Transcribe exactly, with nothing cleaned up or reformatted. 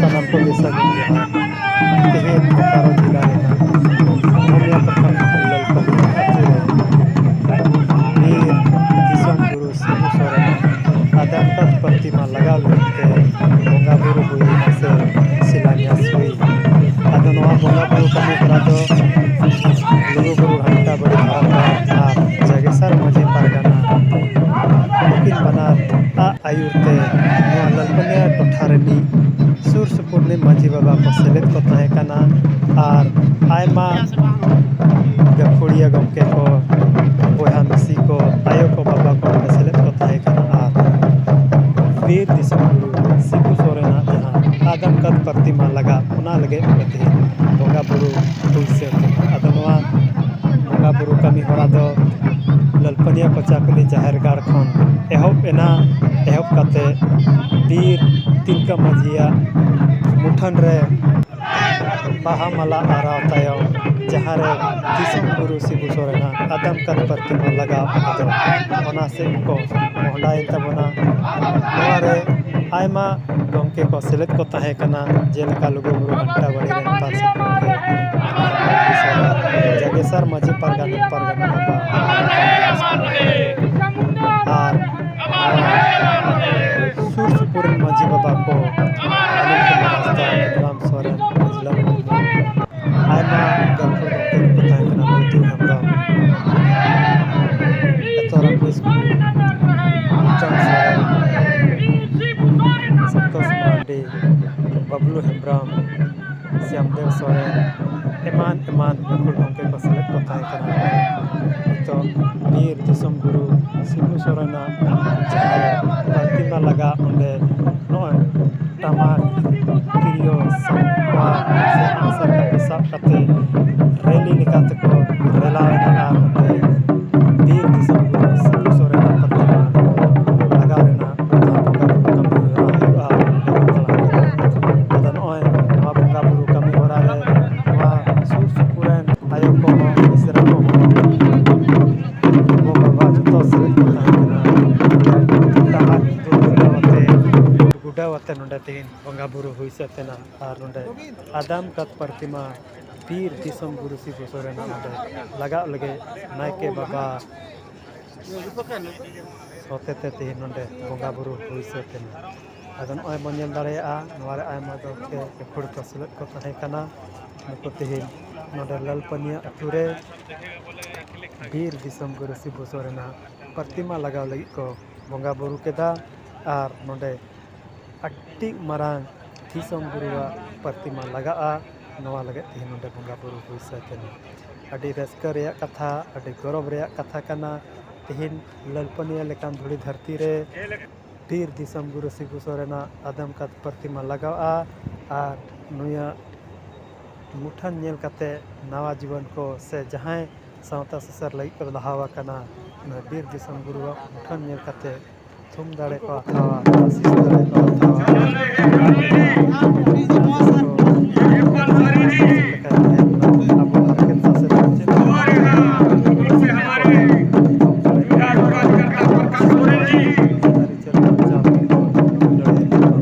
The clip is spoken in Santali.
ᱥᱟᱱᱟᱢ ᱠᱚᱜᱮ ᱥᱟᱹᱜᱩᱱ ᱡᱚᱦᱟᱨ᱾ ᱛᱮᱦᱮᱧ ᱵᱳᱠᱟᱨᱳ ᱡᱮᱞᱟ ᱨᱮᱱᱟᱜ ᱵᱷᱩᱢᱤᱭᱟ ᱯᱨᱚᱠᱷᱚᱸᱰ ᱞᱟᱞᱯᱟᱹᱠᱩᱲ ᱟᱹᱛᱩ ᱨᱮ ᱵᱤᱨ ᱫᱤᱥᱚᱢ ᱜᱩᱨᱩ ᱥᱤᱵᱩ ᱥᱚᱨᱮᱱ ᱟᱜ ᱟᱫᱟᱢ ᱠᱟᱛ ᱯᱨᱚᱛᱤᱢᱟ ᱞᱟᱜᱟᱣ ᱞᱟᱹᱜᱤᱫ ᱛᱮ ᱵᱚᱸᱜᱟ ᱵᱩᱨᱩ ᱦᱩᱭ ᱥᱮ ᱥᱤᱞᱟᱱᱭᱟᱥ ᱦᱩᱭ᱾ ᱟᱫᱚ ᱱᱚᱣᱟ ᱵᱚᱸᱜᱟ ᱵᱩᱨᱩ ᱠᱟᱹᱢᱤ ᱦᱚᱨᱟ ᱫᱚ ᱞᱩᱜᱩ ᱵᱩᱨᱩ ᱜᱷᱟᱱᱴᱟ ᱵᱟᱲᱮ ᱫᱷᱟᱨᱟᱢ ᱜᱟᱲ ᱟᱨ ᱡᱟᱜᱮᱥᱟᱨ ᱢᱟᱹᱡᱷᱤ ᱯᱟᱨᱜᱟᱱᱟ ᱱᱩᱠᱤᱱ ᱵᱟᱱᱟᱨ ᱟᱜ ᱟᱹᱭᱩᱨ ᱛᱮ ᱱᱚᱣᱟ ᱞᱟᱞᱯᱟᱹᱱᱤᱭᱟ ᱴᱚᱴᱷᱟ ᱨᱤᱱᱤᱡ ᱥᱩᱨ ᱥᱩᱯᱩᱨ ᱨᱤᱱ ᱢᱟᱹᱡᱷᱤ ᱵᱟᱵᱟ ᱠᱚ ᱥᱮᱞᱮᱫ ᱠᱚ ᱛᱟᱦᱮᱸ ᱠᱟᱱᱟ ᱟᱨ ᱟᱭᱢᱟ ᱜᱟᱹᱠᱷᱩᱲᱤᱭᱟᱹ ᱜᱚᱢᱠᱮ ᱠᱚ, ᱵᱚᱭᱦᱟ ᱢᱤᱥᱤ ᱠᱚ, ᱟᱭᱳ ᱠᱚ, ᱵᱟᱵᱟ ᱠᱚ ᱚᱸᱰᱮ ᱥᱮᱞᱮᱫ ᱠᱚ ᱛᱟᱦᱮᱸ ᱠᱟᱱᱟ ᱟᱨ ᱵᱤᱨ ᱫᱤᱥᱚᱢ ᱜᱩᱨᱩ ᱥᱤᱵᱩ ᱥᱚᱨᱮᱱᱟᱜ ᱡᱟᱦᱟᱸ ᱟᱫᱟᱢ ᱠᱟᱛ ᱯᱨᱚᱛᱤᱢᱟ ᱞᱟᱜᱟ, ᱚᱱᱟ ᱞᱟᱹᱜᱤᱫ ᱚᱸᱰᱮ ᱛᱮᱦᱮᱧ ᱵᱚᱸᱜᱟ ᱵᱩᱨᱩ ᱦᱩᱭ ᱥᱟᱹᱛ ᱮᱱᱟ᱾ ᱟᱫᱚ ᱱᱚᱣᱟ ᱵᱚᱸᱜᱟ ᱵᱩᱨᱩ ᱠᱟᱹᱢᱤ ᱦᱚᱨᱟ ᱫᱚ ᱞᱟᱞᱯᱟᱹᱱᱤᱭᱟ ᱠᱚᱪᱟᱠᱩᱞᱤ ᱡᱟᱦᱮᱨ ᱜᱟᱲ ᱠᱷᱚᱱ ᱮᱦᱚᱵ ᱮᱱᱟ᱾ ᱮᱦᱚᱵ ᱠᱟᱛᱮ ᱵᱤᱨ ᱛᱤᱞᱠᱟᱹ ᱢᱟᱹᱡᱷᱤᱭᱟᱜ ᱢᱩᱴᱷᱟᱹᱱ ᱨᱮ ᱵᱟᱦᱟ ᱢᱟᱞᱟ ᱟᱨᱟᱣ ᱛᱟᱭᱚᱢ, ᱡᱟᱦᱟᱸ ᱨᱮ ᱫᱤᱥᱚᱢ ᱜᱩᱨᱩ ᱥᱤᱵᱩ ᱥᱚᱨᱮᱱᱟᱜ ᱟᱫᱟᱢ ᱠᱟᱛ ᱯᱨᱚᱛᱤᱢᱟ ᱞᱟᱜᱟᱣ ᱟᱫᱚ, ᱚᱱᱟ ᱥᱮᱫ ᱠᱚ ᱢᱚᱦᱰᱟᱭᱮᱱ ᱛᱟᱵᱚᱱᱟ᱾ ᱱᱚᱣᱟ ᱨᱮ ᱟᱭᱢᱟ ᱜᱚᱢᱠᱮ ᱠᱚ ᱥᱮᱞᱮᱫ ᱠᱚ ᱛᱟᱦᱮᱸ ᱠᱟᱱᱟ, ᱡᱮᱞᱮᱠᱟ ᱞᱩᱜᱩ ᱵᱩᱨᱩ ᱜᱷᱟᱱᱴᱟ ᱵᱟᱲᱮ ᱨᱮᱱ ᱯᱟᱨᱥᱮᱛ ᱜᱚᱢᱠᱮ ᱡᱟᱜᱮᱥᱟᱨ ᱢᱟᱹᱡᱷᱤ ᱯᱟᱨᱜᱟᱱᱟ, ᱯᱟᱨᱜᱟᱱᱟ ᱵᱟᱵᱟ ᱟᱨ ᱥᱩᱨ ᱥᱩᱯᱩᱨ ᱨᱮᱱ ᱢᱟᱹᱡᱷᱤ ᱵᱟᱵᱟ ᱠᱚ, ᱟᱹᱞᱤᱧ ᱠᱚ ᱦᱟᱸᱥᱫᱟ, ᱨᱟᱢ ᱥᱚᱨᱮᱱ, ᱢᱟᱹᱡᱷᱤ ᱞᱟᱞ ᱢᱩᱨᱢᱩ, ᱟᱭᱢᱟ ᱜᱟᱹᱠᱷᱩᱲ ᱜᱚᱢᱠᱮ ᱠᱚᱠᱚ ᱛᱟᱦᱮᱸ ᱠᱟᱱᱟ, ᱢᱚᱱᱛᱩ ᱦᱮᱢᱵᱨᱚᱢ, ᱮᱛᱚᱨᱟᱢ ᱠᱤᱥᱠᱩ, ᱪᱟᱸᱫᱽ ᱥᱚᱨᱮᱱ, ᱥᱚᱱᱛᱳᱥ ᱢᱟᱨᱰᱤ, ᱵᱟᱵᱞᱩ ᱦᱮᱢᱵᱨᱚᱢ, ᱥᱭᱟᱢᱫᱮᱣ ᱥᱚᱨᱮᱱ, ᱮᱢᱟᱱ ᱮᱢᱟᱱ ᱜᱟᱹᱠᱷᱩᱲ ᱜᱚᱢᱠᱮ ᱠᱚ ᱥᱮᱞᱮᱫ ᱠᱚ ᱛᱟᱦᱮᱸ ᱠᱟᱱᱟ᱾ ᱱᱤᱛᱚᱜ ᱵᱤᱨ ᱫᱤᱥᱚᱢ ᱜᱩᱨᱩ ᱥᱤᱵᱩ ᱥᱚᱨᱮᱱᱟᱜ ᱡᱟᱦᱟᱸ ᱨᱮ ᱯᱨᱚᱛᱤᱢᱟ ᱞᱟᱜᱟ, ᱚᱸᱰᱮ ᱱᱚᱜᱼᱚᱭ ᱴᱟᱢᱟᱠ, ᱛᱤᱨᱭᱳ, ᱥᱟᱠᱣᱟ ᱥᱮ ᱟᱸᱜᱼᱥᱟᱨ ᱠᱟᱹᱯᱤ ᱥᱟᱵ ᱠᱟᱛᱮ ᱨᱮᱞᱤ ᱞᱮᱠᱟ ᱛᱮᱠᱚ ᱨᱮᱞᱟ ᱮᱱᱟ ᱟᱨ ᱱᱚᱛᱮ ᱵᱤᱨ ᱫᱤᱥᱚᱢ ᱜᱩᱨᱩ ᱥᱤᱵᱩ ᱥᱚᱨᱮᱱᱟᱜ ᱯᱨᱚᱛᱤᱢᱟ ᱞᱟᱜᱟᱣ ᱨᱮᱱᱟᱜ ᱡᱟᱦᱟᱸ ᱵᱚᱸᱜᱟ ᱵᱩᱨᱩ ᱠᱟᱹᱢᱤ ᱦᱚᱨᱟ ᱦᱩᱭᱩᱜᱼᱟ, ᱚᱸᱰᱮ ᱠᱚ ᱛᱟᱲᱟᱢ ᱠᱮᱫᱟ᱾ ᱟᱫᱚ ᱱᱚᱜᱼᱚᱭ ᱱᱚᱣᱟ ᱵᱚᱸᱜᱟ ᱵᱩᱨᱩ ᱠᱟᱹᱢᱤ ᱦᱚᱨᱟ ᱨᱮ ᱱᱚᱣᱟ ᱥᱩᱨ ᱥᱩᱯᱩᱨ ᱨᱮᱱ ᱟᱭᱳ ᱛᱮᱦᱮᱧ ᱵᱚᱸᱜᱟ ᱵᱩᱨᱩ ᱦᱩᱭ ᱥᱟᱹᱛ ᱮᱱᱟ ᱟᱨ ᱱᱚᱰᱮ ᱟᱫᱟᱢ ᱠᱟᱛ ᱯᱨᱚᱛᱤᱢᱟ ᱵᱤᱨ ᱫᱤᱥᱚᱢ ᱜᱩᱨᱩ ᱥᱤᱵᱩ ᱥᱚᱨᱮᱱᱟᱜ ᱱᱚᱰᱮ ᱞᱟᱜᱟᱣ ᱞᱟᱹᱜᱤᱫ ᱱᱟᱭᱠᱮ ᱵᱟᱵᱟ ᱦᱚᱛᱮᱛᱮ ᱛᱮᱦᱮᱧ ᱱᱚᱰᱮ ᱵᱚᱸᱜᱟ ᱵᱩᱨᱩ ᱦᱩᱭ ᱥᱟᱹᱛ ᱮᱱᱟ᱾ ᱟᱫᱚ ᱱᱚᱜᱼᱚᱭ ᱵᱚᱱ ᱧᱮᱞ ᱫᱟᱲᱮᱭᱟᱜᱼᱟ, ᱱᱚᱣᱟ ᱨᱮ ᱟᱭᱢᱟ ᱫᱚᱞ ᱛᱮ ᱜᱟᱹᱠᱷᱩᱲ ᱠᱚ ᱥᱮᱞᱮᱫ ᱠᱚ ᱛᱟᱦᱮᱸ ᱠᱟᱱᱟ᱾ ᱱᱩᱠᱩ ᱛᱮᱦᱮᱧ ᱱᱚᱰᱮ ᱞᱟᱞᱯᱟᱹᱱᱤᱭᱟ ᱟᱹᱛᱩ ᱨᱮ ᱵᱤᱨ ᱫᱤᱥᱚᱢ ᱜᱩᱨᱩ ᱥᱤᱵᱩ ᱥᱚᱨᱮᱱᱟᱜ ᱯᱨᱚᱛᱤᱢᱟ ᱞᱟᱜᱟᱣ ᱞᱟᱹᱜᱤᱫ ᱠᱚ ᱵᱚᱸᱜᱟ ᱵᱩᱨᱩ ᱠᱮᱫᱟ᱾ ᱟᱨ ᱱᱚᱰᱮ ᱟᱹᱰᱤ ᱢᱟᱨᱟᱝ ᱫᱤᱥᱚᱢ ᱜᱩᱨᱩᱣᱟᱜ ᱯᱨᱚᱛᱤᱢᱟ ᱞᱟᱜᱟᱜᱼᱟ, ᱱᱚᱣᱟ ᱞᱟᱹᱜᱤᱫ ᱛᱮᱦᱮᱧ ᱱᱚᱰᱮ ᱵᱚᱸᱜᱟ ᱵᱩᱨᱩ ᱦᱩᱭ ᱥᱟᱹᱛ ᱮᱱᱟ᱾ ᱟᱹᱰᱤ ᱨᱟᱹᱥᱠᱟᱹ ᱨᱮᱭᱟᱜ ᱠᱟᱛᱷᱟ, ᱟᱹᱰᱤ ᱜᱚᱨᱚᱵᱽ ᱨᱮᱭᱟᱜ ᱠᱟᱛᱷᱟ ᱠᱟᱱᱟ᱾ ᱛᱮᱦᱮᱧ ᱞᱟᱞᱯᱟᱹᱱᱤᱭᱟ ᱞᱮᱠᱟᱱ ᱫᱷᱩᱲᱤ ᱫᱷᱟᱹᱨᱛᱤ ᱨᱮ ᱵᱤᱨ ᱫᱤᱥᱚᱢ ᱜᱩᱨᱩ ᱥᱤᱵᱩ ᱥᱚᱨᱮᱱᱟᱜ ᱟᱫᱚᱢ ᱠᱟᱛ ᱯᱨᱚᱛᱤᱢᱟ ᱞᱟᱜᱟᱜᱼᱟ᱾ ᱟᱨ ᱱᱩᱭᱟᱜ ᱢᱩᱴᱷᱟᱹᱱ ᱧᱮᱞ ᱠᱟᱛᱮ ᱱᱟᱣᱟ ᱡᱤᱵᱚᱱ ᱠᱚ ᱥᱮ ᱡᱟᱦᱟᱸᱭ ᱥᱟᱶᱛᱟ ᱥᱩᱥᱟᱹᱨ ᱞᱟᱹᱜᱤᱫ ᱠᱚ ᱞᱟᱦᱟ ᱟᱠᱟᱱᱟ, ᱱᱚᱣᱟ ᱵᱤᱨ ᱫᱤᱥᱚᱢ ᱜᱩᱨᱩᱣᱟᱜ ᱢᱩᱴᱷᱟᱹᱱ ᱧᱮᱞ ᱠᱟᱛᱮ ᱛᱷᱩᱢ ᱫᱟᱲᱮ ᱠᱚ ᱦᱟᱛᱟᱣᱟ, ᱟᱥᱤᱥ ᱫᱟᱲᱮ ᱠᱚ ᱦᱟᱛᱟᱣᱟ᱾ ᱟᱵᱚ ᱦᱟᱨᱠᱮᱛ ᱥᱟᱥᱮᱛ ᱪᱮᱫ ᱟᱹᱨᱤᱪᱟᱹᱞᱤ ᱵᱟᱧᱪᱟᱣ ᱞᱟᱹᱜᱤᱫ ᱫᱚ ᱞᱟᱹᱲᱦᱟᱹᱭ ᱦᱩᱭᱩᱜᱼᱟ᱾